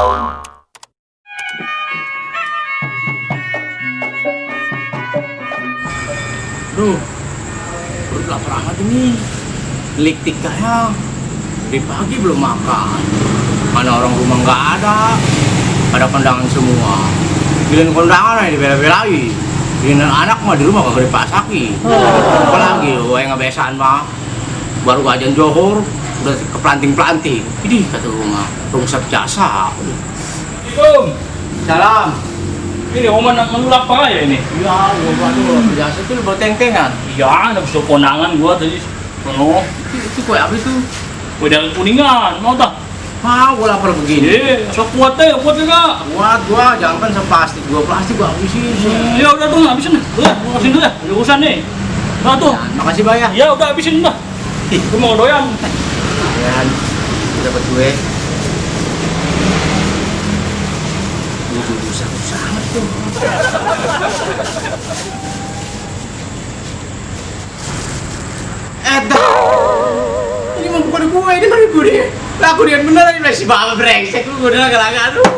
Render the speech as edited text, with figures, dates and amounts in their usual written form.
Duh, perut lapar amat ini. Lik tikanya dari pagi belum makan. Mana orang rumah nggak ada. Pada kondangan semua. Giliran kondangan aja dibela-belain. Giliran anak mah di rumah kagak dipasaki. Apalagi yang ngebesan mah baru gajian johor udah keplanting-planting. Ini kata rumah rungsep jasa. Assalamualaikum. Salam. Ini Oman menulak apa ya ini? Ya, waduh, biasa tuh lu bawa teng-tengan. Iya, ada besok kondangan gua tadi. Sono. Itu kue apa itu? Kue dari kuningan, mau tak? Ah, gua lapar begini. So kuat deh, kuat juga. Buat gua jangan kan seplastik, gua plastik gua habisin. Ya udah tuh, habisin. Udah, gua habisin dulu ya. Ada urusan nih. Udah tuh. Makasih banyak. Ya udah habisin dah. Gua mau doyan. Ya, dapat gue. Susah amat tuh. Ini mah bukan gue, ini mah gue deh. Lah aku dia beneran ini masih bawa brengsek lu gue udah gak aduh.